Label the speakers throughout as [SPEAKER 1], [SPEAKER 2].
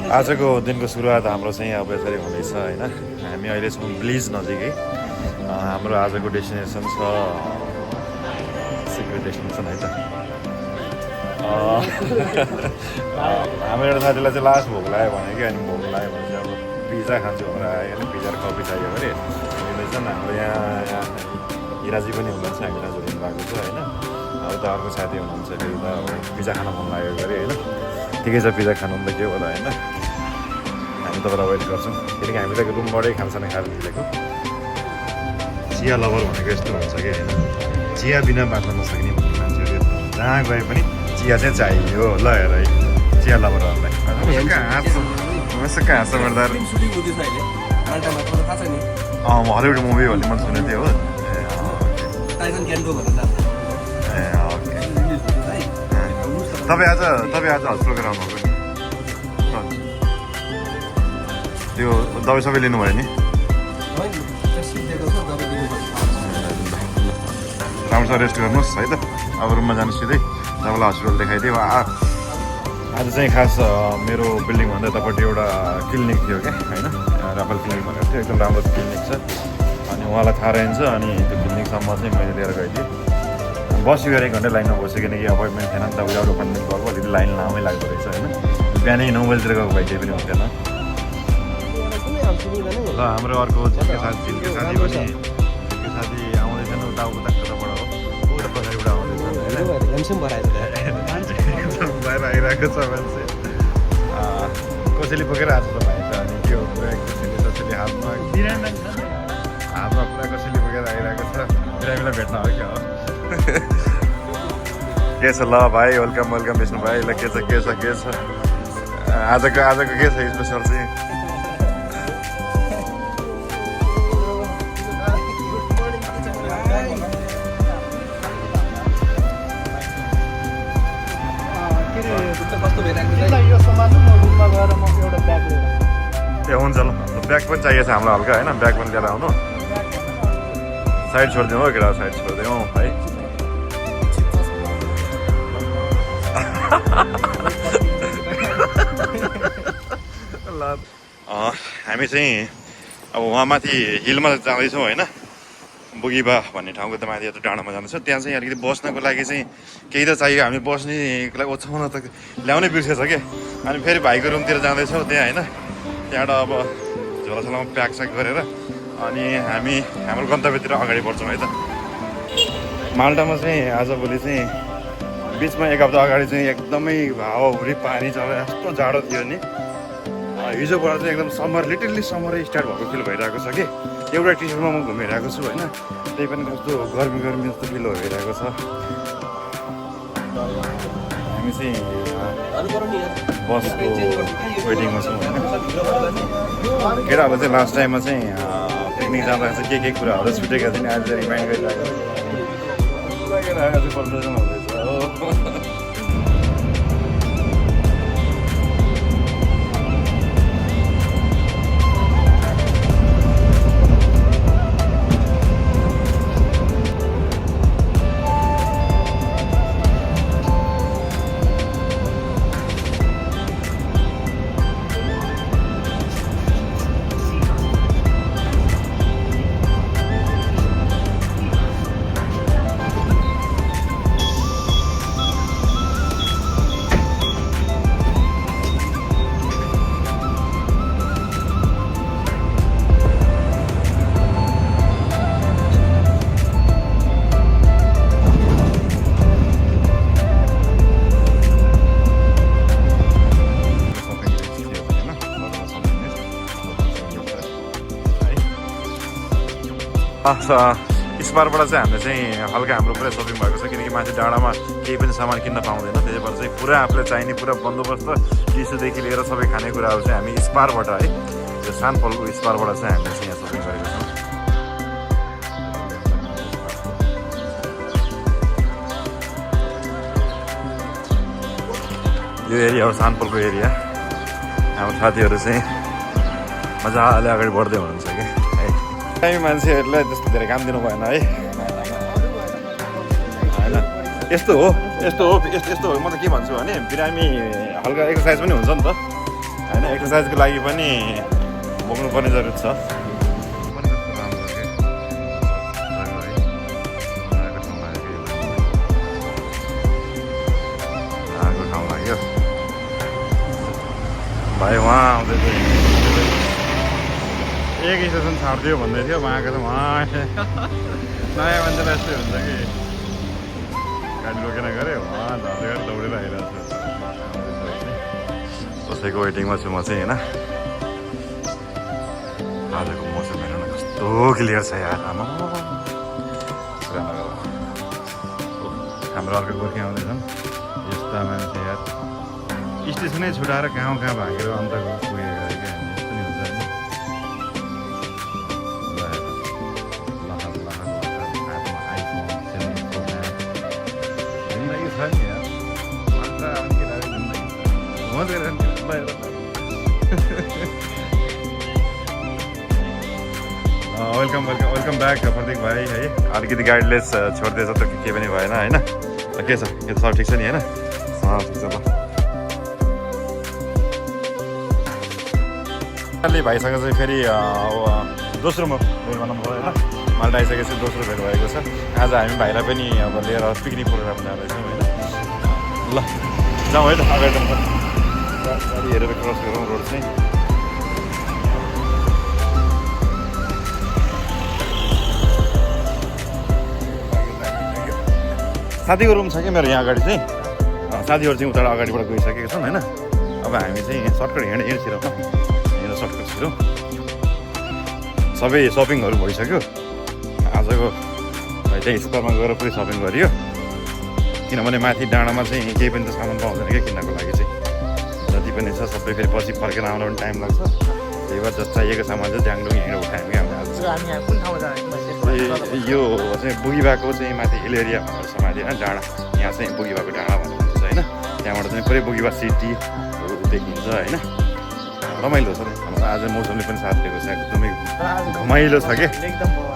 [SPEAKER 1] आजको दिनको सुरुवात हाम्रो चाहिँ अब यसरी हुँदैछ होइन। हामी अहिले छौँ ब्लिज नजिकै। हाम्रो आजको डेस्टिनेसन छ सिक्रेट डेस्टिनेसन है त। हाम्रो एउटा साथीलाई चाहिँ लास्ट भोक लाग्यो भने कि अनि भोक लाग्यो भने चाहिँ अब पिज्जा खान्छु भनेर आयो होइन। पिज्जा र कफी चाहियो भने मिल्दैछन्। हाम्रो यहाँ हिराजी पनि हुनुहुन्छ, हामीलाई जोडिनु भएको छ होइन। अब त अर्को साथी हुनुहुन्छ फेरि त अब पिज्जा खान मन लाग्यो गरे होइन। ठिकै छ पिज्जा खानु त के होला होइन। हामी तपाईँलाई वेट गर्छौँ किनकि हामी त रुमबाटै खानसाना खाएर निस्केको। चिया लभर भनेको यस्तो हुन्छ कि होइन, चिया बिना बाँच्न नसक्ने मान्छेहरू जहाँ गए पनि चिया चाहिँ चाहियो। ल हेर है चिया लभरहरूलाई कहाँ हाँस्छ गर्दा हलिउड मुभी भन्ने मन सुनेको थियो हो। ए ओके। तपाईँ आज हस्पिटल गराउनु भएको नि त्यो दबाई सबै लिनुभयो नि? राम्रोसँग रेस्ट गर्नुहोस् है त। अब रुममा जानु सिधै तपाईँलाई हस्पिटल देखाइदियो। आज चाहिँ खास मेरो बिल्डिङभन्दा यतापट्टि एउटा क्लिनिक थियो क्या होइन। राफल क्लिनिक भनेको थियो, एकदम राम्रो क्लिनिक छ। अनि उहाँलाई थाहा रहन्छ। अनि त्यो क्लिनिकसम्म चाहिँ मैले लिएर गएको थिएँ। बस्यो 1 घन्टा लाइनमा बस्यो किनकि अपोइन्टमेन्ट थिएन नि त। विदाउट अपोइन्टमेन्ट गएको अलिकति लाइन लामै लाग्दो रहेछ होइन। बिहानै 9 बजीतिर गएको भए केही पनि हुन्थेन। ल हाम्रो अर्को झिल्के साथी पनि आउँदैछन् उता कताबाट हो उता पछाडिबाट आउँदैछन् बाहिर आइरहेको छ मान्छे। कसैले बोकेर आएको छ त भाइ त। अनि के हो पुरा कसैले हातमा पुरा कसैले बोकेर आइरहेको छ। बिरामीलाई भेट्न हो क्या हो। के छ ल भाइ? वेलकम विष्णु भाइ। ल के छ आजको के छ स्पेसल चाहिँ? ए हुन्छ ल ब्याग पनि चाहिएको छ हामीलाई हल्का होइन। ब्याग पनि लिएर आउनु। साइड छोडिदिउँ हो केटा, साइड छोडिदिउँ है। ल हामी चाहिँ अब वहाँ माथि हिलमा जाँदैछौँ होइन। बुगिबा भन्ने ठाउँको त माथि यता डाँडामा जाँदैछ। त्यहाँ चाहिँ अलिकति बस्नको लागि चाहिँ केही त चाहियो। हामी बस्नेलाई ओछ्याउन त ल्याउनै बिर्सेछ क्या। अनि फेरि भाइको रुमतिर जाँदैछौँ त्यहाँ होइन। त्यहाँबाट अब झोलासोलामा प्याकस्याक गरेर अनि हामी हाम्रो गन्तव्यतिर अगाडि बढ्छौँ है त। माल्टामा चाहिँ आजभोलि चाहिँ बिचमा 1 हप्ता अगाडि चाहिँ एकदमै हावाहुरी पानी चलेर यस्तो जाडो थियो नि। हिजोबाट चाहिँ एकदम समर लिटरली समरै स्टार्ट भएको फिल भइरहेको छ कि। एउटा टी सर्टमा म घुमिरहेको छु होइन। त्यही पनि कस्तो गर्मी जस्तो फिल भइरहेको छ। हामी चाहिँ बसको वेटिङमा छौँ होइन। केटाहरूले चाहिँ लास्ट टाइममा चाहिँ पिकनिक जाँदा चाहिँ के कुराहरू छुटेका थिएँ आज रिमाइन्ड गरिरहेको चाहिँ कन्भर्सेसन हुँदैछ हो। स्पारबाट चाहिँ हामीले चाहिँ हल्का हाम्रो पुरा सपिङ भएको छ किनकि माथि डाँडामा केही पनि सामान किन्न पाउँदैन। त्यसै भएर चाहिँ पुरा आफूलाई चाहिने पुरा बन्दोबस्त टिसुदेखि लिएर सबै खानेकुराहरू चाहिँ हामी स्पारबाट है त्यो सानपोलको स्पारबाट चाहिँ हामीले चाहिँ यहाँ सपिङ गरेको छौँ। यो एरिया हो सानपोलको एरिया। हाम्रो साथीहरू चाहिँ मजाले अगाडि बढ्दै हुनुहुन्छ कि है। टाइम मान्छेहरूलाई त्यस्तो धेरै काम दिनु भएन है होइन। यस्तो हो म त के भन्छु भने बिरामी हल्का एक्सर्साइज पनि हुन्छ नि त होइन। एक्सर्साइजको लागि पनि बोक्नुपर्ने जरुरत छ। भाइ उहाँ आउँदै थियो, एक स्टेसन छाड्दियो भन्दै थियो, उहाँको त उहाँ नयाँ मान्छेलाई यस्तै हुन्छ कि गाडी रोकेर गऱ्यो, उहाँ झर्दै गरेर दौडेर आइरहेको छ। कसैको वेटिङमा छु म चाहिँ होइन। आजको मौसम हेर्नु न कस्तो क्लियर छ यार, आमा हाम्रो अर्को गोर्खे आउँदैछन्। यस्ता मान्छे यार स्टेसनै छुटाएर कहाँ भागेर अन्त पुगेको क्या, यस्तो नि हुन्छ नि। हातमा आइफोन जिन्दगी छ नि यार, मात्र आउने केटाहरू जिन्दगी मजा वेलकम ब्याक प्रतीक भाइ है। अलिकति गाइडलेस छोडिदिएछ त केही पनि भएन होइन। के छ के सब ठिक छ नि होइन? ठिक छ ल। अलि भाइसँग चाहिँ फेरि दोस्रो भेट भनौँ होइन, माल्टा आइसकेपछि दोस्रो भेट भएको छ। आज हामी भाइलाई पनि अब लिएर पिकनिक प्रोग्राम जाँदैछौँ होइन। ल जाउँ है त, अगाडि जाउँ। गाडी हेरेर क्रस गरौँ रोड चाहिँ। साथीको रुम छ कि मेरो यहाँ अगाडि चाहिँ, साथीहरू चाहिँ उता अगाडिबाट गइसकेको छन् होइन। अब हामी चाहिँ सर्टकट हिँड्छौँ सर्टकट छिरौँ। सबै सपिङहरू भइसक्यो आजको, त्यही स्टोरमा गएर पुरै सपिङ गरियो। किनभने माथि डाँडामा चाहिँ केही पनि त सामान पाउँदैन क्या किन्नको लागि चाहिँ, जति पनि छ सबै फेरि पछि फर्केर आउन पनि टाइम लाग्छ। त्यही भएर जस्तो चाहिएको सामान चाहिँ ड्याङडुङ हिँडेर उठायौँ क्या हामीले आज। यो चाहिँ बुगिबाको चाहिँ माथि हिल एरिया भनेर समाधि होइन, डाँडा यहाँ चाहिँ बुगिबाको डाँडा भनेर भन्छ होइन। त्यहाँबाट चाहिँ पुरै बुगिबा सिटीहरू देखिन्छ होइन। रमाइलो छ नि, आज मौसमले पनि साथ दिएको छ, एकदमै घमाइलो छ क्या।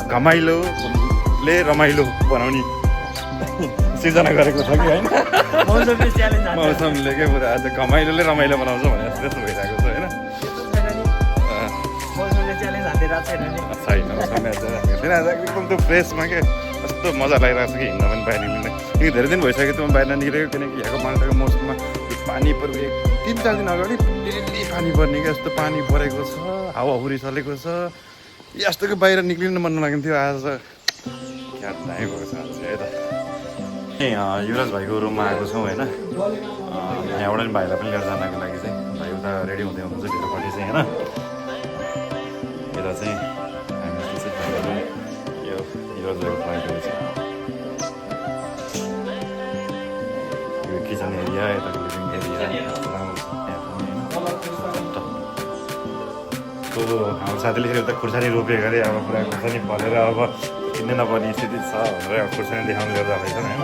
[SPEAKER 1] घमाइलोले रमाइलो बनाउने सिर्जना गरेको छ कि होइन। मौसमले क्या पुरा आज घमाइलोले रमाइलो बनाउँछ भने जस्तो भइरहेको छ होइन। छैन छैन आज एकदम त्यो फ्रेसमा क्या, कस्तो मजा लागिरहेको छ कि हिँड्न पनि बाहिर निक्लिँदा। किनकि धेरै दिन भइसक्यो त्यो बाहिर निक्लेको, किनकि यहाँको माल्टाको मौसममा पानी परेको 3-4 दिन अगाडि डेली पानी पर्ने क्या, यस्तो पानी परेको छ, हावाहुरी चलेको छ, यस्तो कि बाहिर निक्लिनु मन नलाग्थ्यो। आज क्या दामी भएको छ आज है त। युवराज भाइको रुममा आएको छौँ होइन। यहाँबाट पनि भाइलाई पनि लिएर जानको लागि चाहिँ भाइ उता रेडी हुँदै हुनुहुन्छ भित्रपट्टि चाहिँ होइन। यता चाहिँ हामी यो युवराज भाइको फ्लाइट छ, यो किचन एरिया, यताको लिभिङ एरिया राम्रो छ त्यहाँ पनि होइन। हाम्रो साथीले फेरि उता खुर्सानी रोपेको अरे, अब पुरा खुर्सानी फलेर अब किन्नै नपर्ने स्थिति छ भनेर अब खुर्सानी देखाउनु लिएर जाँदैछन् होइन।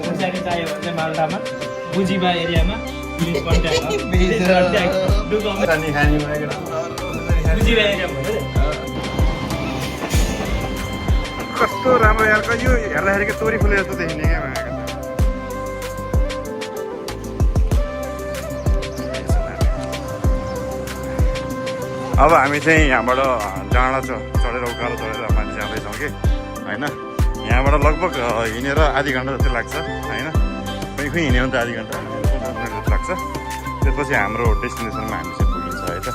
[SPEAKER 2] खुर्सानी चाहियो भने चाहिँ माल्टामा बुजिबा एरियामा
[SPEAKER 1] कस्तो राम्रो यार, यो हेर्दाखेरि तोरी फुले जस्तो देखिने क्या। अब हामी चाहिँ यहाँबाट डाँडा चढेर उकालो चढेर माथि जाँदैछौँ कि होइन। यहाँबाट लगभग हिँडेर आधी घन्टा जति लाग्छ होइन। खोइ हिँड्यो भने त आधी घन्टा 15 मिनट जति लाग्छ। त्यसपछि हाम्रो डेस्टिनेसनमा हामी चाहिँ पुगिन्छ है त।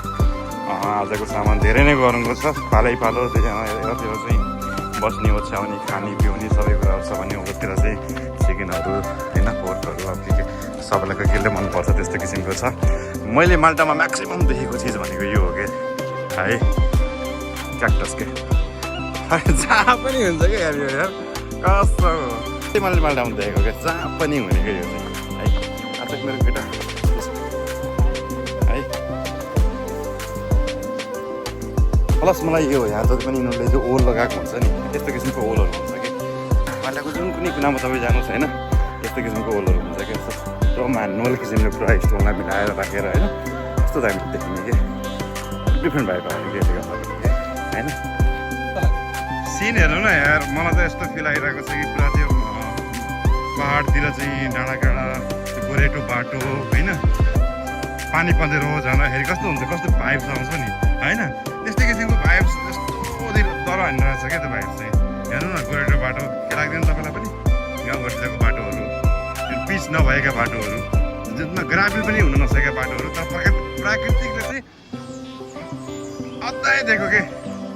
[SPEAKER 1] आजको सामान धेरै नै गरौँको छ, पालै पालो यतातिर चाहिँ बस्ने ओछ्याउने खाने पिउने सबै कुराहरू छ भने उतातिर चाहिँ चिकनहरू होइन, पोर्कहरू अब के सबैलाई केले मनपर्छ त्यस्तो किसिमको छ। मैले माल्टामा म्याक्सिमम् देखेको चिज भनेको यो हो कि है, क्याक्टस के जहाँ पनि हुन्छ क्या यार, यो यार कस्तो मैले माल्टामा देखेको क्या, जहाँ पनि हुने क्या यो चाहिँ है। आज मेरो केटा है। प्लस मलाई यो यहाँ जति पनि यिनीहरूले जो ओल लगाएको हुन्छ नि, त्यस्तो किसिमको ओलहरू हुन्छ कि माल्टाको जुन कुनै कुनामा तपाईँ जानुहोस् होइन, त्यस्तो किसिमको ओलहरू हुन्छ क्या। यस्तो म्यानुअल किसिमले पुरा स्टोनलाई मिलाएर राखेर होइन, कस्तो दामी देखिने कि डिफ्रेन्ट भएको होइन। सिन हेर्नु न यार, मलाई त यस्तो फिल आइरहेको छ कि पुरा त्यो पहाडतिर चाहिँ डाँडाकाँडा गोरेटो बाटो होइन पानी पँधेरो जाँदाखेरि कस्तो हुन्छ कस्तो भाइब्स आउँछ नि होइन त्यस्तै किसिमको भाइब्स यस्तो तर हानिरहेको छ क्या त्यो भाइब्स चाहिँ हेर्नु न गोरेटो बाटो के लाग्दैन तपाईँलाई पनि गाउँघरतिरको बाटोहरू पिच नभएका बाटोहरू जसमा ग्राभेल पनि हुन नसकेका बाटोहरू तर प्राकृतिकले चाहिँ अझै दिएको के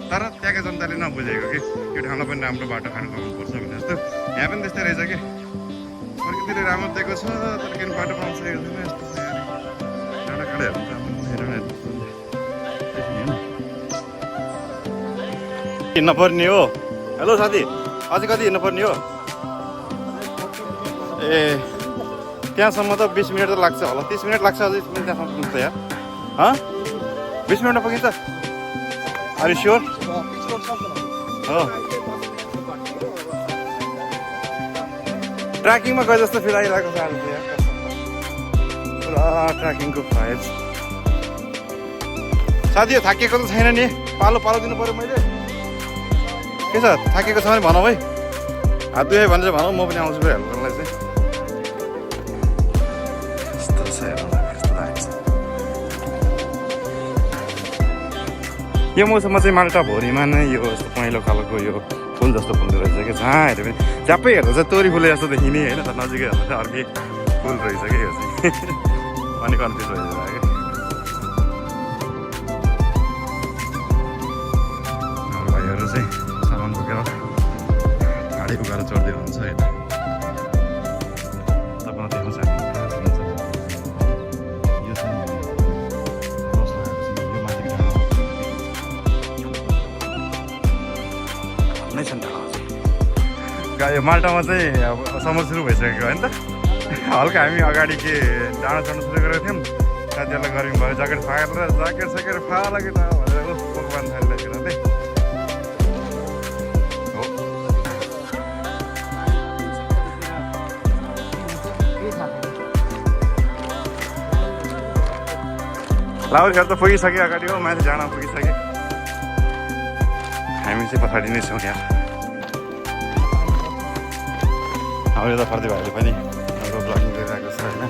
[SPEAKER 1] तर त्यहाँको जनताले नबुझेको कि यो ठाउँमा पनि राम्रो बाटो खानु पाउनुपर्छ भने जस्तो यहाँ पनि त्यस्तै रहेछ कि प्रकृतिले राम्रो दिएको छ तर किन बाटो पाउन सकेको छैन यस्तो छ डाँडाकाँडाहरू हिँड्न पर्ने हो हेलो साथी अझै कति हिँड्नु पर्ने हो ए त्यहाँसम्म त 20 मिनट त लाग्छ होला 30 मिनट लाग्छ अझै त्यहाँसम्म पुग्छ यार 20 मिनटमा पुगिन्छ आर यु स्योर हो ट्र्याकिङमा गए जस्तो फिल आइरहेको छ आज यार पुरा ट्र्याकिङको भाइब्स साथी यो थाकिएको त छैन नि पालो दिनु पऱ्यो मैले के छ थाकेको छ भने भनौँ है हात दुखाइ भनेर भनौँ म पनि आउँछु फेरि हेल्प गर्नलाई चाहिँ यस्तो छ यस्तो लाग्छ यो मौसममा चाहिँ माल्टा भोरीमा नै यो यस्तो पहेँलो खालको यो फुल जस्तो फुल्दो रहेछ कि जहाँ हेऱ्यो भने झ्याप्पै हेर्दा चाहिँ तोरी फुले जस्तो देखिने होइन तर नजिकै हेर्दा चाहिँ अर्कै फुल रहेछ कि यो चाहिँ अनि कन्फ्युज भइरहेको कि हाम्रो भाइहरू चाहिँ सामान बोकेर गाडी उकालो चढ्दै हुनुहुन्छ होइन तपाईँलाई देख्न सक्नुहुन्छ यो चाहिँ कस्तो लाग्छ यो माथिको ठाउँ नै छ नि यो माल्टामा चाहिँ अब समर सुरु भइसकेको होइन त हल्का हामी अगाडि के डाँडा चढ्नु सुरु गरेको थियौँ साथीहरूलाई गर्मी भयो ज्याकेट सकेर फाला कि त भनेर भगवान् थालिरहेको थिएन लाउडहरू त पुगिसक्यो अगाडि हो माथि जान पुगिसक्यो हामी चाहिँ पछाडि नै छौँ यहाँ अब यो त फर्दी भाइले पनि हाम्रो ब्लगिङ गरिरहेको छ होइन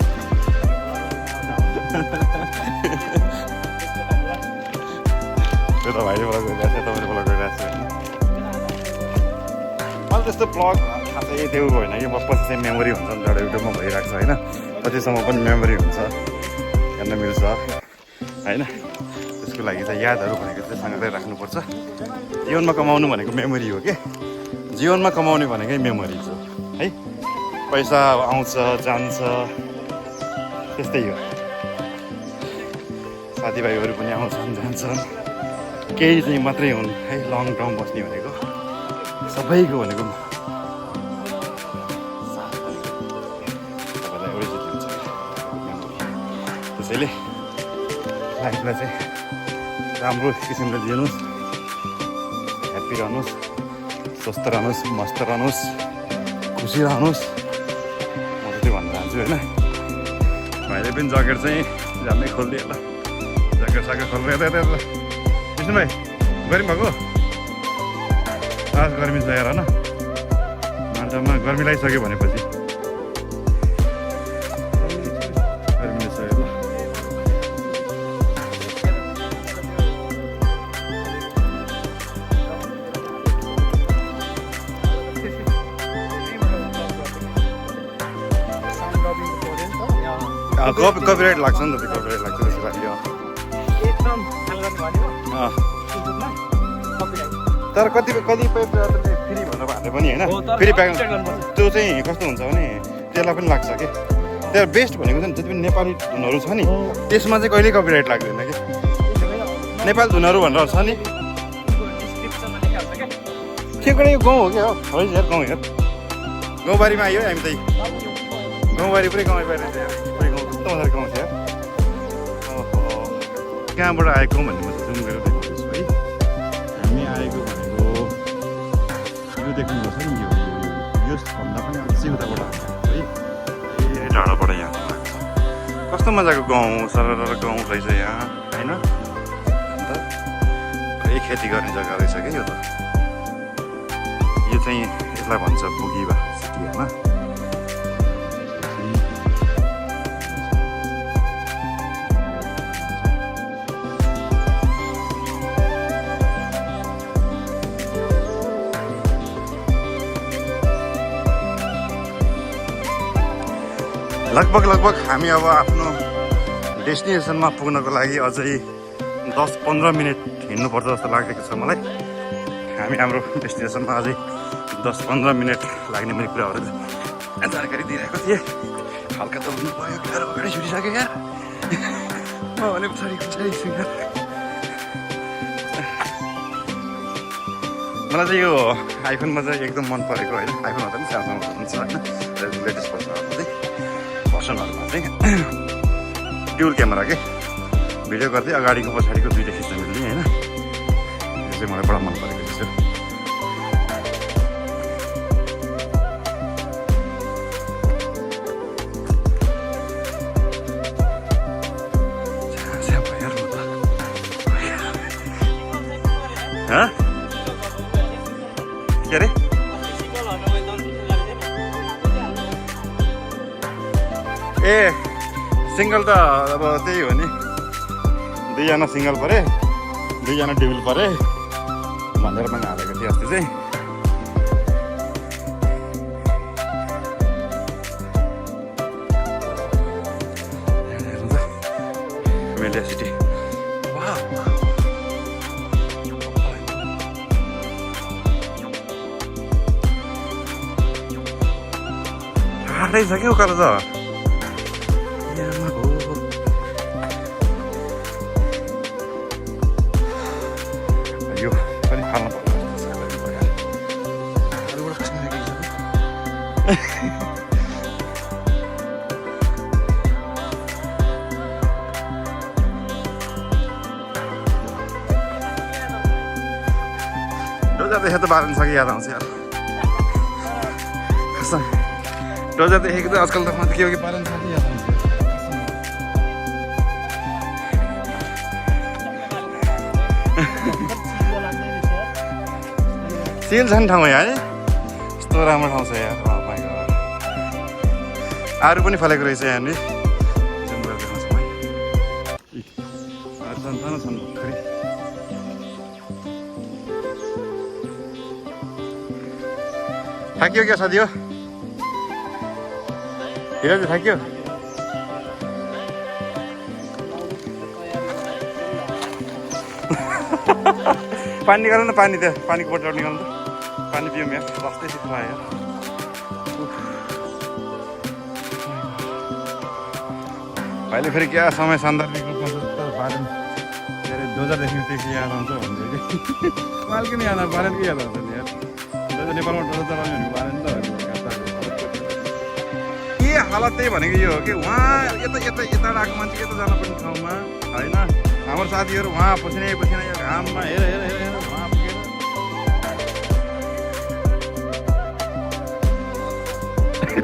[SPEAKER 1] त्यो त भाइले ब्लग गरिरहेको छ तपाईँले ब्लग गरिरहेको छ होइन मलाई त्यस्तो ब्लग खासै त्यो होइन कि पछि चाहिँ मेमोरी हुन्छ नि एउटा युट्युबमा भइरहेको छ होइन पछिसम्म पनि मेमोरी हुन्छ हेर्न मिल्छ होइन त्यसको लागि चाहिँ यादहरू भनेको चाहिँ सँगै राख्नुपर्छ जीवनमा कमाउनु भनेको मेमोरी हो कि जीवनमा कमाउने भनेकै मेमोरिज हो है पैसा आउँछ जान्छ त्यस्तै हो साथीभाइहरू पनि आउँछन् जान्छन् केही चाहिँ मात्रै हुन् है लङ टर्म बस्ने भनेको सबैको भनेको तपाईँलाई एउटै चिज हुन्छ त्यसैले लाइफलाई चाहिँ राम्रो किसिमले जिउनुहोस् ह्याप्पी रहनुहोस् स्वस्थ रहनुहोस् मस्त रहनुहोस् खुसी रहनुहोस् म चाहिँ भन्न चाहन्छु होइन भाइले पनि ज्याकेट चाहिँ झ्याम्मै खोलिदियो ल ज्याकेट खोल्नु यता विष्णु भाइ गर्मी भएको आज गर्मी छ हेर न माल्टामा गर्मी लागिसक्यो भनेपछि गर्मी लाग्छ ल कपिराइट लाग्छ नि त त्यो कपिराइट लाग्छ त्यसको लागि तर कतिपय फ्री भनेर भने पनि होइन फेरि प्याक त्यो चाहिँ कस्तो हुन्छ भने त्यसलाई पनि लाग्छ कि त्यहाँ बेस्ट भनेको चाहिँ जति पनि नेपाली धुनहरू छ नि त्यसमा चाहिँ कहिल्यै कपिराइट लाग्दैन कि नेपाली धुनहरू भनेर छ नि के यो गाउँ हो क्या हो यार गाउँ हेर गाउँबारीमा आयो हामी चाहिँ गाउँबारी पुरै गाउँबारी पुरै गाउँ कस्तो मजाले गाउँ थियो कहाँबाट आएको भन्ने म चाहिँ जुम गरेर देखाउँदैछु है हामी आएको भनेको यो देख्नुपर्छ नि योभन्दा पनि अझै उताबाट आएको है ए टाढाबाट यहाँ लाग्छ कस्तो मजाको गाउँ सरर गाउँ रहेछ यहाँ होइन अन्त पुरै खेती गर्ने जग्गा रहेछ क्या यो त यो चाहिँ यसलाई भन्छ बुगिबा सिटी होइन लगभग हामी अब आफ्नो डेस्टिनेसनमा पुग्नको लागि अझै 10-15 मिनट हिँड्नुपर्छ जस्तो लागेको छ मलाई। हामी हाम्रो डेस्टिनेसनमा अझै 10-15 मिनट लाग्ने मैले कुराहरू जानकारी दिइरहेको थिएँ। हल्का त हुनु भयो, गाह्रो अगाडि छुटिसक्यो यार। म भने पछाडि छु यार। मलाई चाहिँ यो आइफोनमा चाहिँ एकदम मन परेको होइन, आइफोनमा पनि स्यामसङमा हुन्छ होइन, लेटेस्ट भर्सनहरूमा चाहिँ ड्युल क्यामेरा के भिडियो गर्दै अगाडिको पछाडिको दुइटा खिच्न मिल्ने होइन। यो चाहिँ मलाई बडा मन परेको थियो। के अरे ए सिङ्गल त अब त्यही हो नि, 2जना सिङ्गल परे 2जना ड्युल परे भनेर पनि हालेको थिएँ अस्ति चाहिँ। मेलिया सिटी हाटै छ क्या उकालो त। यो पनि फाल्नु पर्छ। डोजर देखेर त बालन छ कि याद आउँछ यार। डोजर देखेको त आजकल त म के हो कि बालन छ कि याद आउँछ। सिल छ नि ठाउँमा है, यस्तो राम्रो ठाउँ छ यार। आरू पनि फलेको रहेछ यहाँनिर, जङ्गल देखाउँछ है। सानो छन् भर्खरै। थाकियो क्या साथी हो, हिरा चाहिँ थाक्यो। पानी निकाल्नु न, पानी त्यहाँ पानीको बोतल निकाल्नु त, पानी पिउँ यार, रस्तै शीतल आयो। भाइले फेरि क्या समय सन्दर्भको बालन के अरे डोजरदेखि त्यो के याद आउँछ भन्दै कि बालको नि याद आउँछ, बालनकै याद आउँछ नि यार। डोजर नेपालमा डोजर चलाउने भनेको बालन त के हालत त्यही भनेको यो हो कि उहाँ यता आएको मान्छे यता जानुपर्ने ठाउँमा होइन, हाम्रो साथीहरू उहाँ पसिना यो घाममा हेर उहाँ पुगेर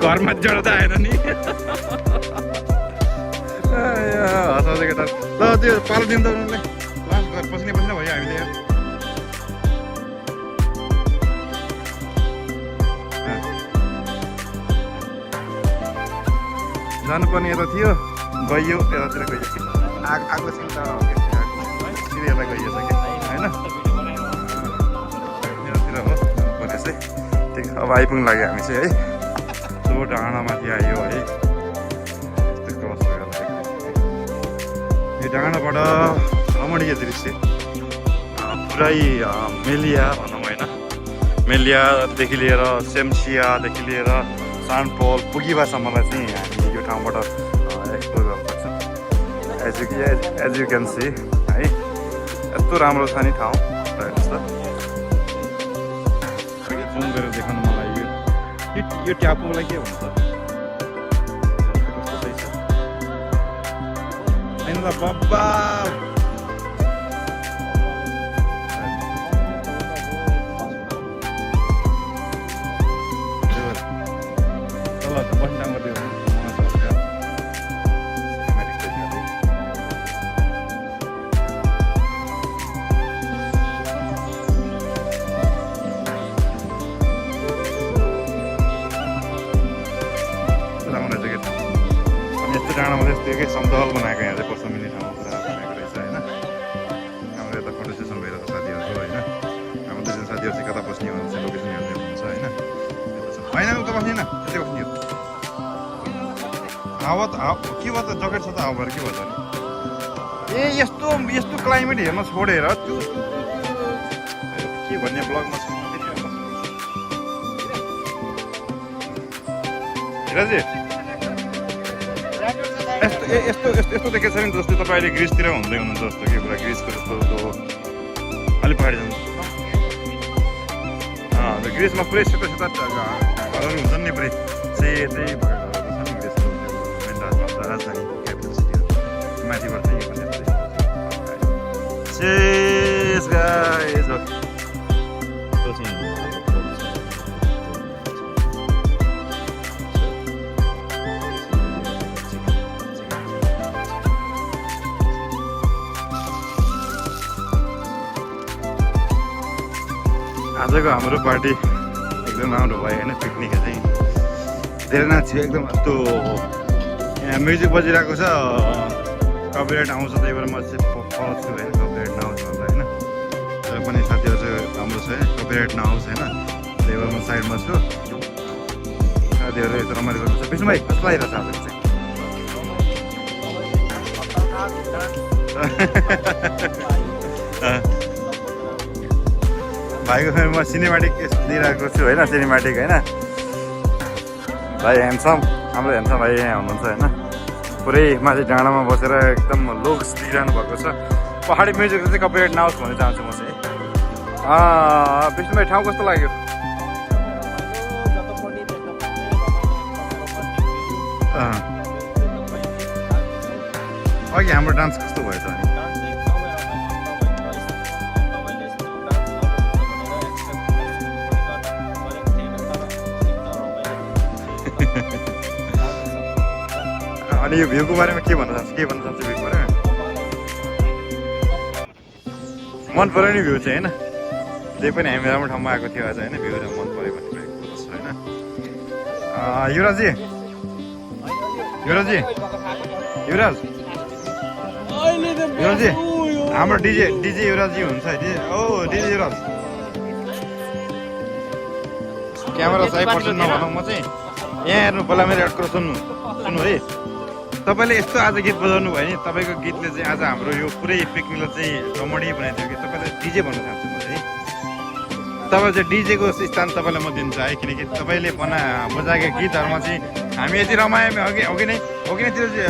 [SPEAKER 1] घरमा जोड्दा आएन नि। हँसाउँछ केटा। ल त्यो पालो दिनु त उनीहरूलाई, ल घर पसिना भयो हामीले यार। जानुपर्ने यता थियो, गइयो यतातिर गइयो। आगो सिल टाढा हो क्या, सिधै यता गइएछ कि होइन, यतातिर हो जानुपर्ने चाहिँ। ठिक अब आइपुग्नु लाग्यो हामी चाहिँ है, त्यो डाँडामाथि आयो है। यस्तो क्रस भएर यो डाँडाबाट रमणीय दृश्य पुरै मेलिया भनौँ होइन, मेलियादेखि लिएर सेम्सियादेखि लिएर सानपोल पुगिबासम्मलाई चाहिँ हामी यो ठाउँबाट एक्सप्लोर गर्न सक्छौँ। एज यु क्यान सी है, यस्तो राम्रो छ नि ठाउँ। जुम गरेर देखाउनु मलाई यो ट्यापोलाई के भन्छ कस्तो छ होइन त बब्बा। डाँडामा चाहिँ यस्तो एकै समतल बनाएको यहाँ चाहिँ बस्न मिल्ने ठाउँ पुरा बनाएको रहेछ होइन। हाम्रो यता फोटो सेसन भइरहेको साथीहरूको होइन, हाम्रो दुईजना साथीहरू चाहिँ कता बस्ने हो चाहिँ लोकेसन हेर्दै हुन्छ होइन। होइन उता बस्ने न, त्यतै बस्ने हो। हावा त के भयो त जकेट छ त हावा भएर के भयो त ए यस्तो यस्तो क्लाइमेट हेर्न छोडेर त्यो के भन्ने ब्लगमा छ हिराजी यस्तो देखेको छ नि जस्तो तपाईँ अहिले ग्रिसतिर हुँदै हुनुहुन्छ जस्तो के कुरा ग्रिसको जस्तो अलिक पहाडी जानु ग्रिसमा पुरै सेतो घरहरू हुन्छन् नि पुरै सेतै भएको घरहरू छ नि ग्रिसको मेन राजधानी क्यापिटल सिटीहरू माथिबाट चाहिँ यो भन्ने Cheers, guys. आजको हाम्रो पार्टी एकदम राम्रो भयो होइन पिकनिक चाहिँ धेरै नाच्यो एकदम त्यो यहाँ म्युजिक बजिरहेको छ कपिराइट आउँछ त्यही भएर म चाहिँ पाउँछु होइन कपिराइट नआउँछ भन्दा होइन तर पनि साथीहरू चाहिँ राम्रो छ होइन कपिराइट नआउँछ होइन त्यही भएर म साइडमा छु साथीहरू यता रमाइलो गर्नु छ विष्णु भाइ कस्तो लागिरहेको छ आजको चाहिँ भाइको म सिनेमेटिक दिइरहेको छु होइन सिनेमेटिक होइन भाइ ह्यान्डसम हाम्रो ह्यान्डसम भाइ यहाँ हुनुहुन्छ होइन पुरै माथि डाँडामा बसेर एकदम लुक्स दिइरहनु भएको छ पहाडी म्युजिकले चाहिँ कपिराइट नआओस् भन्न चाहन्छु म चाहिँ विष्णु भाइ ठाउँ कस्तो लाग्यो अघि हाम्रो डान्स कस्तो भयो त अनि अनि यो भ्यूको बारेमा के भन्न चाहन्छु भ्यूको बारेमा मन पऱ्यो नि भ्यू चाहिँ होइन जे पनि हामी राम्रो ठाउँमा आएको थियो आज होइन भ्यू मन पऱ्यो भन्ने कुरो छ होइन युवराजी हाम्रो डिजे युवराजी हुन्छ है डिजे युवराज क्यामेरा सही पर्छ नभनौँ म चाहिँ यहाँ हेर्नु पहिला मेरो एउटा कुरो सुन्नु है तपाईँले यस्तो आज गीत बजाउनु भयो नि तपाईँको गीतले चाहिँ आज हाम्रो यो पुरै पिकनिकलाई चाहिँ रमणीय बनाइदियो कि तपाईँलाई डिजे भन्न चाहन्छु म चाहिँ तपाईँ चाहिँ डिजेको स्थान तपाईँलाई म दिन्छु है किनकि तपाईँले बजाएको गीतहरूमा चाहिँ हामी यति रमायौँ अघि नै तिरुजी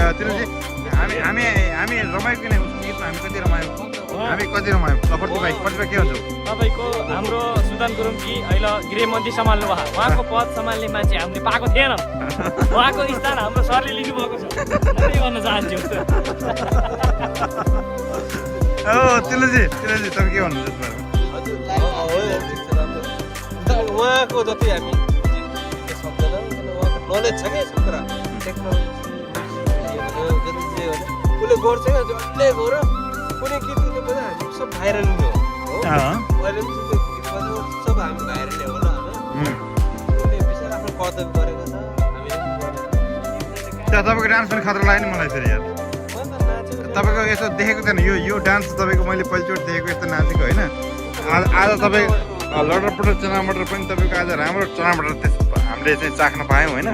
[SPEAKER 1] हामी रमायो कि नै उसको गीतमा हामी कति रमायौँ प्रतिभा के भन्छौँ
[SPEAKER 2] तपाईँको हाम्रो सुदान गुरुङ कि अहिले गृहमन्त्री सम्हाल्नु भयो उहाँको पद सम्हाल्ने मान्छे हामीले पाएको थिएन उहाँको स्थान हाम्रो सरले लिनुभएको छ त्यही भन्न चाहन्छु
[SPEAKER 1] तिलजी तपाईँ के भन्नुहुन्छ
[SPEAKER 3] उहाँको जति हामी सक्दैनौँ उहाँको नलेज छ क्या यस्तो कुरा टेक्नोलोजी उसले गर्छ क्या जसले गर कुनै गीत बजा हामी सब भाइरल हुने हो अहिले पनि त्यो गीत बजाएको सब हामी भाइरलै होला होइन उसले विशेष आफ्नो कर्तव्य गरेको छ हामी
[SPEAKER 1] तपाईँको डान्स पनि खतरा लाग्यो नि मलाई फेरि यार तपाईँको यसो देखेको थिएन यो डान्स तपाईँको मैले पहिलोचोटि देखेको यस्तो नाचेको होइन आज तपाईँ लटरपटर चना मटर पनि तपाईँको आज राम्रो चना मटर हामीले चाहिँ चाख्न पायौँ होइन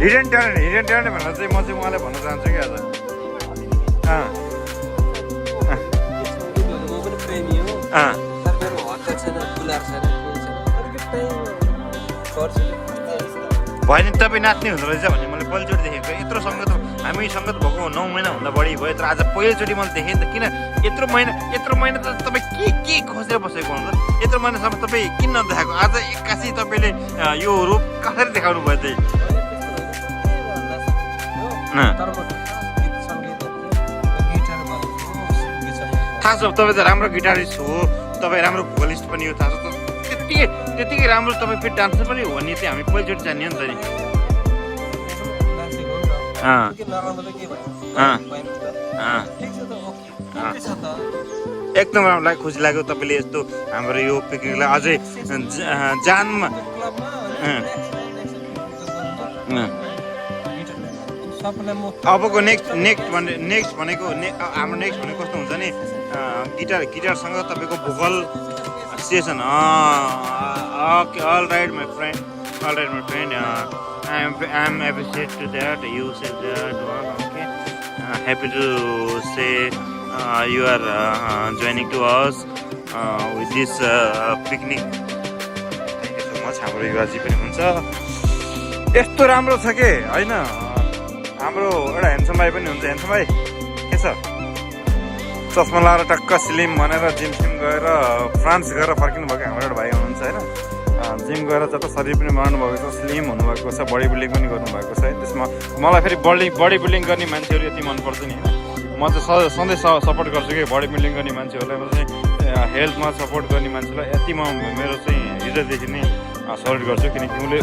[SPEAKER 1] हिडन ट्यालेन्ट भनेर चाहिँ म चाहिँ उहाँलाई भन्न चाहन्छु कि आज भयो नि तपाईँ नाच्ने हुँदो रहेछ भन्ने मैले पहिलोचोटि देखेको यत्रो सङ्गत हामी सङ्गत भएको 9 महिना हुँदा बढी भयो तर आज पहिलोचोटि मैले देखेँ नि त किन यत्रो महिना त तपाईँ के खोजेर बसेको हुनु त यत्रो महिनासम्म तपाईँ किन नदेखाएको आज एक्कासी तपाईँले यो रूप कसरी देखाउनु भयो त्यही थाहा छ तपाईँ त राम्रो गिटारिस्ट हो तपाईँ राम्रो भोकलिस्ट पनि हो थाहा छ त्यतिकै राम्रो तपाईँ फेरि डान्सर पनि हो नि चाहिँ हामी पहिलोचोटि जान्यो नि त नि एकदम राम्रो लाग्यो खुसी लाग्यो तपाईँले यस्तो हाम्रो यो पिकनिकलाई अझै जानमा अबको नेक्स्ट भनेको हाम्रो नेक्स्ट भनेको कस्तो हुन्छ नि गिटारसँग तपाईँको vocal session okay all right my friend All right, my friend. I'm appreciate to that. You said that one. Okay. Happy to say you are joining to us with this picnic. Thank you so much. हाम्रो युवाजी पनि हुन्छ यस्तो राम्रो छ के हैन हाम्रो एउटा ह्यान्डसम भाइ पनि हुन्छ ह्यान्डसम भाइ के छ चस्मा लाएर टक्क स्लिम भनेर जिम सिम गएर फ्रान्स गएर फर्किनु भएको हाम्रो एउटा भाइ हुनुहुन्छ हैन जिम गएर जता शरीर पनि बनाउनु भएको छ स्लिम हुनुभएको छ बडी बिल्डिङ पनि गर्नुभएको छ है त्यसमा मलाई फेरि बडी बिल्डिङ गर्ने मान्छेहरू यति मनपर्छ नि होइन म चाहिँ सधैँ सपोर्ट गर्छु कि बडी बिल्डिङ गर्ने मान्छेहरूलाई म चाहिँ हेल्थमा सपोर्ट गर्ने मान्छेलाई यति म मेरो चाहिँ हिजोदेखि नै सपोर्ट गर्छु किनकि उसले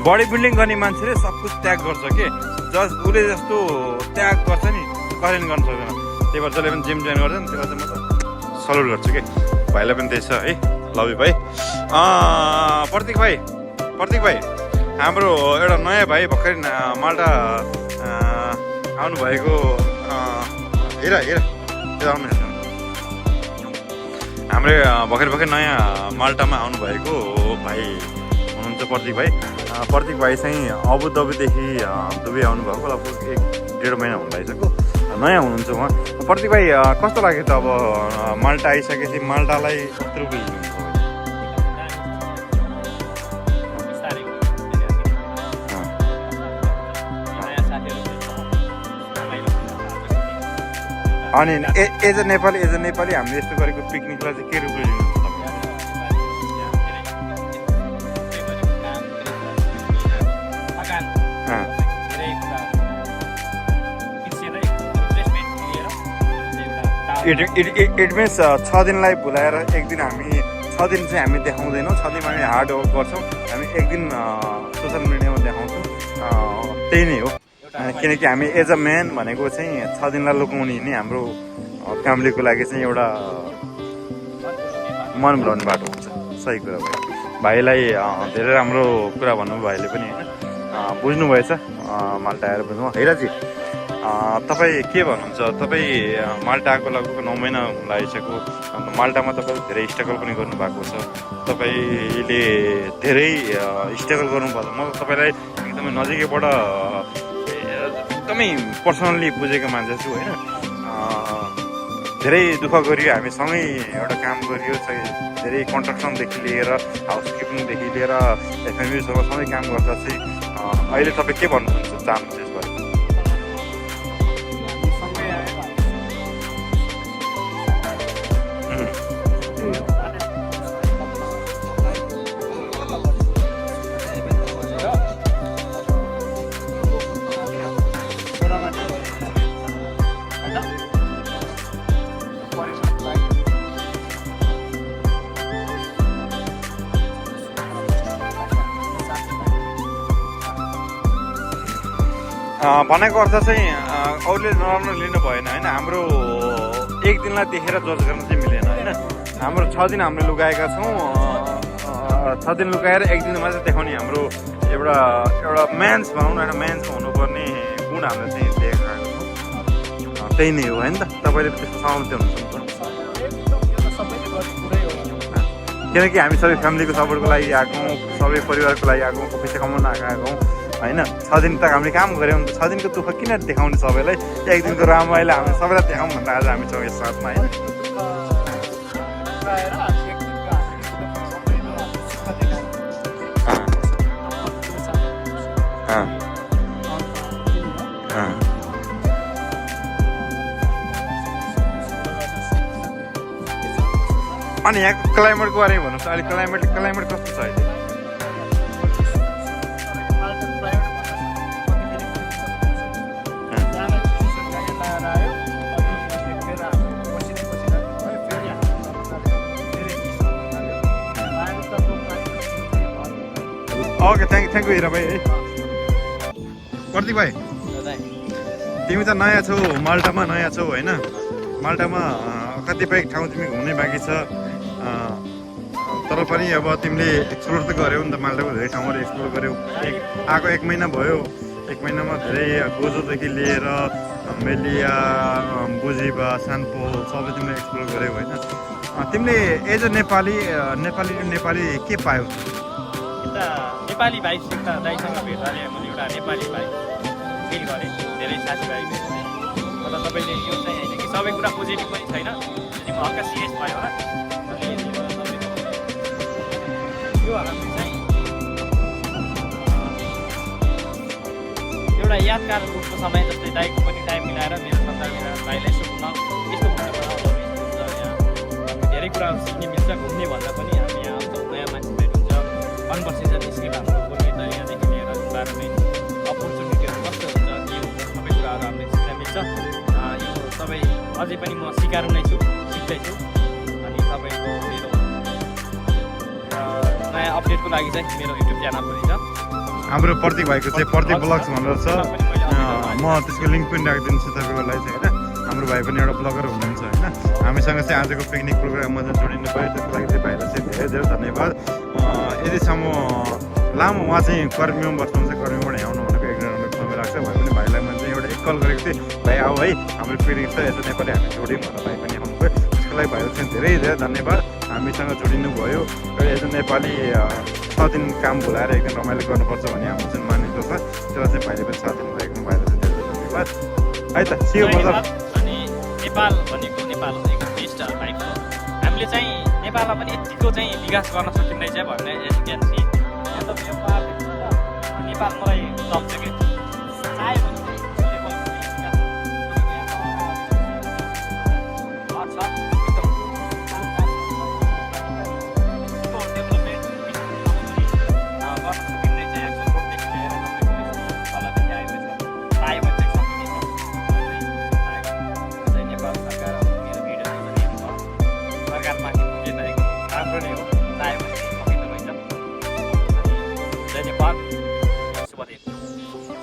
[SPEAKER 1] बडी बिल्डिङ गर्ने मान्छेले सब कुछ त्याग गर्छ के उसले जस्तो त्याग गर्छ नि कसैले गर्न सक्दैन त्यही भएर जसले पनि जिम जोइन गर्छ नि त्यसलाई चाहिँ म त सल्युट गर्छु कि भाइलाई पनि त्यही छ है लभ यु भाइ प्रतीक भाइ हाम्रो एउटा नयाँ भाइ भर्खरै माल्टा आउनुभएको हेर आउनु हाम्रो भर्खर नयाँ माल्टामा आउनुभएको भाइ हुनुहुन्छ प्रतीक भाइ चाहिँ अबुधाबीदेखि दुबई आउनुभएको लगभग 1.5 महिना हुन लागिसक्यो नयाँ हुनुहुन्छ उहाँ प्रतीक भाइ कस्तो लाग्यो त अब माल्टा आइसकेपछि माल्टालाई कस्तो रुपियाँ अनि एज अ नेपाली हामीले यस्तो गरेको पिकनिकलाई चाहिँ के रूपले लिनुहुन्छ इट मिन्स 6 दिनलाई भुलाएर एक दिन हामी 6 दिन चाहिँ हामी देखाउँदैनौँ 6 दिन हामी हार्ड वर्क गर्छौँ हामी एक दिन सोसियल मिडियामा देखाउँछौँ त्यही नै हो किनकि हामी एज अ म्यान भनेको चाहिँ 6 दिनलाई लुकाउने नि हाम्रो फ्यामिलीको लागि चाहिँ एउटा मन भुलाउने बाटो हुन्छ सही कुरा भयो भाइलाई धेरै राम्रो कुरा भन्नुभयो भाइले पनि होइन बुझ्नुभएछ माल्टा आएर बुझ्नु हैराजी तपाईँ के भन्नुहुन्छ तपाईँ माल्टा आएको लगभग 9 महिना लागिसक्यो माल्टामा तपाईँले धेरै स्ट्रगल पनि गर्नुभएको छ तपाईँले धेरै स्ट्रगल गर्नुपर्छ म तपाईँलाई एकदमै नजिकैबाट एकदमै पर्सनल्ली बुझेको मान्छे छु होइन धेरै दुःख गरियो हामी सँगै एउटा काम गरियो धेरै कन्स्ट्रक्सनदेखि लिएर हाउसकिपिङदेखि लिएर फ्यामिलीसँग सँगै काम गर्दा चाहिँ अहिले तपाईँ के भन्नुहुन्छ चाहनुहुन्छ यसबारे भनेको अर्थ चाहिँ अरूले नराम्रो लिनु भएन होइन हाम्रो एक दिनलाई देखेर जज गर्न चाहिँ मिलेन होइन हाम्रो 6 दिन हामीले लुकाएका छौँ 6 दिन लुकाएर एक दिन मात्रै देखाउने हाम्रो एउटा म्यान्स भनौँ न एउटा म्यान्समा हुनुपर्ने गुण हामीले चाहिँ देखाएको छौँ त्यही नै हो होइन त तपाईँले त्यस्तो सहमति हुनुहुन्छ किनकि हामी सबै फ्यामिलीको सपोर्टको लागि आएको सबै परिवारको लागि आएको पैसा कमाउन आएको होइन 6 दिन तक हामीले काम गऱ्यौँ 6 दिनको दुःख किन देखाउने सबैलाई एक दिनको रमाइलो हामी सबैलाई देखाउँ भनेर आज हामी छौँ यस साथमा होइन अनि यहाँको क्लाइमेटको बारेमा भन्नुहोस् अहिले क्लाइमेट कस्तो छ अहिले ओके थ्याङ्क यू हिरा भाइ है प्रतीक भाइ तिमी त नयाँ छौ माल्टामा नयाँ छौ होइन माल्टामा कतिपय ठाउँ तिमी घुम्नै बाँकी छ तर पनि अब तिमीले एक्सप्लोर त गऱ्यौ नि त माल्टाको धेरै ठाउँहरू एक्सप्लोर गऱ्यौ आएको 1 महिना भयो 1 महिनामा धेरै गोजोदेखि लिएर मेलिया बुझिबा सान्पो सबै तिमीले एक्सप्लोर गऱ्यौ होइन तिमीले एज अ नेपाली के पायौ
[SPEAKER 2] नेपाली नेपाली भाइ सिक्दा दाइसँग भेट गरे मैले एउटा नेपाली भाइ फिल गरेँ धेरै साथीभाइ भेट गरेँ तर तपाईँले यो चाहिँ होइन कि सबै कुरा पोजिटिभ पनि छैन अनि म हल्का सिरियस भयो होला अनि यो हाम्रो चाहिँ एउटा यादगार रूपको समय जस्तै दाइको पनि टाइम मिलाएर मेरो सन्तान मिलाएर भाइलाई यस्तो घुम्न यस्तो घुम्न यहाँ धेरै कुराहरू सिक्ने मिल्छ घुम्ने भन्दा पनि हामी यहाँ आउँछौँ नयाँ मान्छे भेट हुन्छ कन्भर्सेसन स्किल हाम्रो बोल्ने तरिकादेखि लिएर इन्भाइरोमेन्ट अपर्च्युनिटीहरू कस्तो हुन्छ के हुन्छ सबै कुराहरू हामीले सिक्न मिल्छ यो सबै अझै पनि म सिकाउनु नै छु सिक्दैछु अनि तपाईँको मेरो नयाँ अपडेटको लागि चाहिँ मेरो युट्युब च्यानल पनि छ
[SPEAKER 1] हाम्रो प्रतीक भाइको चाहिँ प्रतीक ब्लग्स भनेर छ म त्यसको लिङ्क पनि राखिदिन्छु तपाईँको लागि चाहिँ होइन हाम्रो भाइ पनि एउटा ब्लगर हुनुहुन्छ होइन हामीसँग चाहिँ आजको पिकनिक प्रोग्राममा चाहिँ जोडिनु भयो त्यसको लागि चाहिँ भाइलाई चाहिँ धेरै धेरै धन्यवाद यतिसम्म लामो उहाँ चाहिँ कर्मीमा बस्नुहुन्छ कर्मीबाट आउनु भनेको 1 घन्टा समय लाग्छ भए पनि भाइलाई मैले चाहिँ एउटा एक कल गरेको थिएँ भाइ आऊ है हाम्रो पिकनिक छ यता नेपाली हामी जोड्यौँ भनेर भाइ पनि आउनुभयो त्यसको लागि भाइलाई चाहिँ धेरै धेरै धन्यवाद हामीसँग जोडिनु भयो एउटा नेपाली 6 दिन काम भुलाएर एकदम रमाइलो गर्नुपर्छ भन्ने हाम्रो चाहिँ मानिएको छ त्यसलाई चाहिँ भाइले पनि साथ दिनुभएको भाइलाई चाहिँ धेरै धन्यवाद है त सियो ब्रदर
[SPEAKER 2] अनि नेपाल भनेको नेपाल एकदम बेस्ट भाइब हो हामीले चाहिँ नेपालमा पनि यतिको चाहिँ विकास गर्न सकिँदैछ भन्ने एजुकेन्सी नेपाल मलाई सक्छ कि चाह्यो भने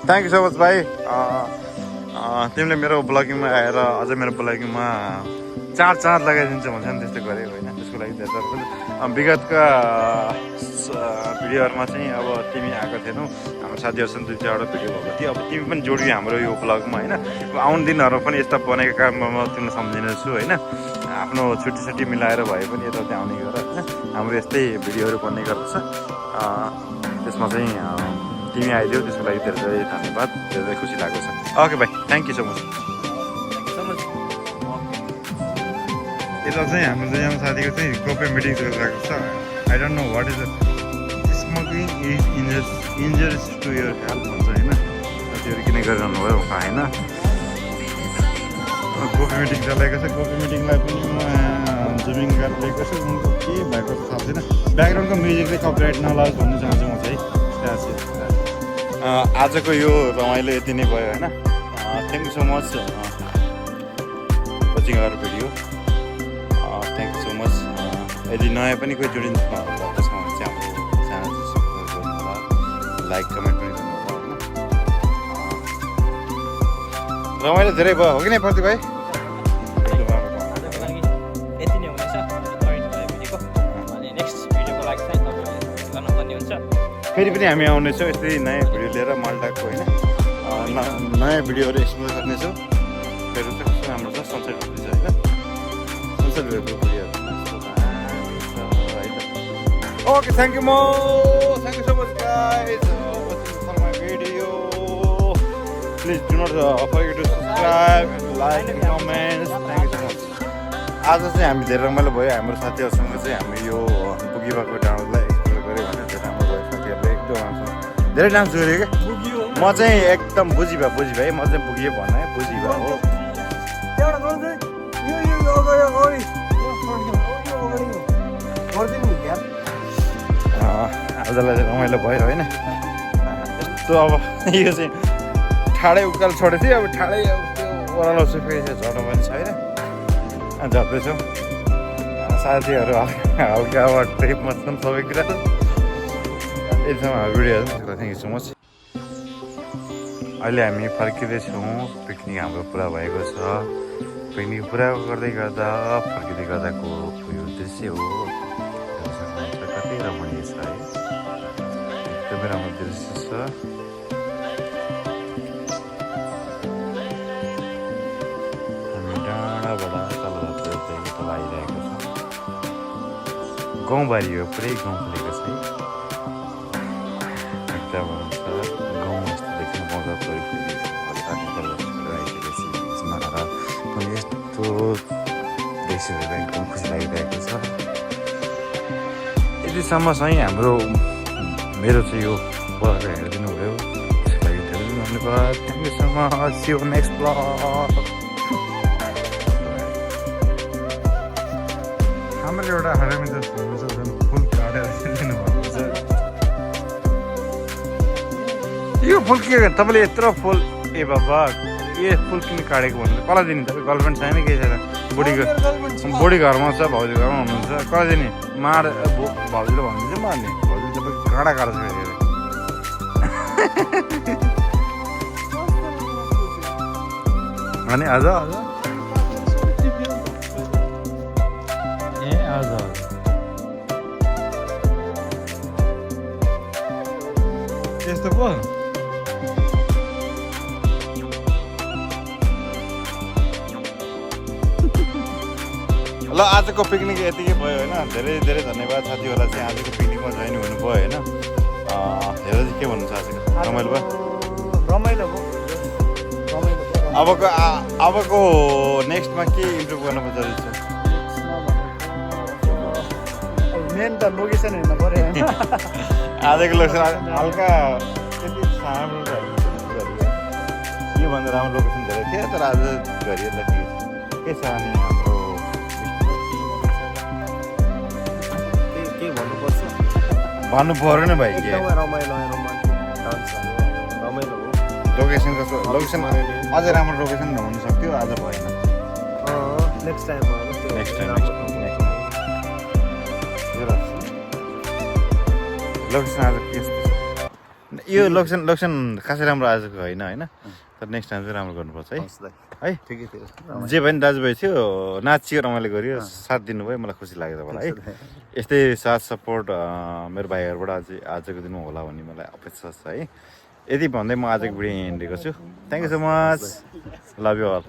[SPEAKER 1] थ्याङ्क यू सो मच भाइ तिमीले मेरो ब्लगिङमा आएर अझै मेरो ब्लगिङमा चार लगाइदिन्छ भन्छ नि त्यस्तो गरेको होइन त्यसको लागि धेरै पनि विगतका भिडियोहरूमा चाहिँ अब तिमी आएको थिएनौ हाम्रो साथीहरूसँग 2-4वटा भिडियो भएको थियो अब तिमी पनि जोडियो हाम्रो यो ब्लगमा होइन आउने दिनहरू पनि यस्ता बनेको काममा म तिमीलाई सम्झिनेछु होइन आफ्नो छुट्टी मिलाएर भए पनि यताउति आउने गर होइन हाम्रो यस्तै भिडियोहरू बन्ने गर्दछ त्यसमा चाहिँ तिमी आइदियो त्यसको लागि धेरै धेरै धन्यवाद धेरै खुसी लागेको छ ओके भाइ थ्याङ्क यू सो मच यता चाहिँ हाम्रो दुईजना साथीको चाहिँ ग्रुपै मिटिङ गरिरहेको छ I don't know what is smoking is injurious to your health भन्छ होइन साथीहरू किन गरिरहनु भयो होइन ग्रुप मिटिङ चलाएको छ ग्रुप मिटिङलाई पनि म जुमिङ गरेर लिएको छु उनको के भएको थाहा छैन ब्याकग्राउन्डको म्युजिकले कपिराइट नलाओस् भन्नु चाहन्छु म चाहिँ आजको यो रमाइलो यति नै भयो होइन thank you so much watching our video thank you so much यदि नयाँ पनि कोही जोडिन्छ त्यसमा चाहिँ हाम्रो च्यानल चाहिँ सब्सक्राइब गर्नु होला लाइक कमेन्ट पनि गर्नु होला होइन रमाइलो धेरै भयो हो कि नै प्रतीक भाइ
[SPEAKER 2] यति नै हुनेछ अनि नेक्स्ट भिडियोको लागि चाहिँ तपाईँले गर्नुपर्ने हुन्छ
[SPEAKER 1] फेरि पनि हामी आउनेछौँ यस्तै नयाँ भिडियो लिएर मालडाको होइन नयाँ भिडियोहरू एक्सप्लोर गर्नेछौँ फेरि त कस्तो राम्रो छ सनसेट हुँदैछ होइन सनसेट भएको भिडियोहरू okay thank you so much guys for my video please do not forget to subscribe like comments thank you so much आज चाहिँ हामी धेरै रमाइलो भयो हाम्रो साथीहरूसँग चाहिँ हामी यो बुगिबाको डाँडालाई एक्सप्लोर गऱ्यो भने धेरै राम्रो भयो साथीहरूले एकदम धेरै डान्स जोड्यो क्या म चाहिँ एकदम बुझी भए म चाहिँ पुगियो भने बुझी भए हो आजलाई रमाइलो भयो होइन यस्तो अब यो चाहिँ ठाडै उकालो छोडेको थियो अब ठाडै अब त्यो ओह्रालो सुकेको थियो झर्नु पनि छैन झर्दैछौँ साथीहरू हल्का अब ट्रिपमा छौँ सबै कुरा यतिसम्म हाम्रो भिडियोहरू थ्याङ्क यू सो मच अहिले हामी फर्किँदैछौँ पिकनिक हाम्रो पुरा भएको छ पिकनिक पुरा गर्दै गर्दा फर्किँदै गर्दाको यो दृश्य हो कति रमणीय छ है एकदमै राम्रो दृश्य छ हामी डाँडाबाट तल आइरहेको छ गाउँबारी हो पुरै गाउँ फुलेको छ है देखिसकेर एकदम खुसी लागिरहेको छ यतिसम्म चाहिँ हाम्रो मेरो चाहिँ यो ब्लग हेरिदिनु भयो त्यसको लागि धेरै धन्यवाद thank you so much see you next blog हाम्रो एउटा हरामी जस्तो हुन्छ झन् फुल काटेर दिनुभएको छ यो फुल के तपाईँले यत्रो फुल ए बाबा ए फुल किन काटेको भन्नु कसलाई दिने तपाईँ गर्लफ्रेन्ड छैन केही छैन बुढी घरमा छ भाउजू घरमा हुनुहुन्छ कसलाई दिने मार भाउजूले भन्नुहुन्छ मार्ने भाउजूले तपाईँ काँडा काट्छ अनि आज ए आज त्यस्तो पो ल आजको पिकनिक यतिकै भयो होइन धेरै धेरै धन्यवाद साथीहरूलाई चाहिँ आजको पिकनिकमा जोइन हुनुभयो होइन हेरेर चाहिँ के भन्नु छ आजको रमाइलो भयो
[SPEAKER 2] रमाइलो भयो
[SPEAKER 1] अबको नेक्स्टमा के इम्प्रुभ गर्नु जरुरी छ
[SPEAKER 2] मेन त लोकेसन हेर्नु पर्यो
[SPEAKER 1] आजको लोकेसन हल्का त्यति राम्रो योभन्दा राम्रो लोकेसन धेरै थियो तर आज घरिहरूलाई के छ अनि हाम्रो भन्नु पऱ्यो नि भाइ के लोकेसन कस्तो लोकेसन अझै राम्रो लोकेसन हुन सक्थ्यो आज भएन
[SPEAKER 2] नेक्स्ट टाइम
[SPEAKER 1] लोकेसन आज के यो लोकेसन खासै राम्रो आजको होइन होइन तर नेक्स्ट टाइम चाहिँ राम्रो गर्नुपर्छ है
[SPEAKER 3] ठिकै थियो
[SPEAKER 1] जे भयो नि दाजुभाइ थियो नाचियो रमाइलो गऱ्यो साथ दिनुभयो मलाई खुसी लाग्यो तपाईँलाई है यस्तै साथ सपोर्ट मेरो भाइहरूबाट आजको दिनमा होला भन्ने मलाई अपेक्षा छ है यति भन्दै म आजको भिडियो एन्ड गर्छु thank you so much love you all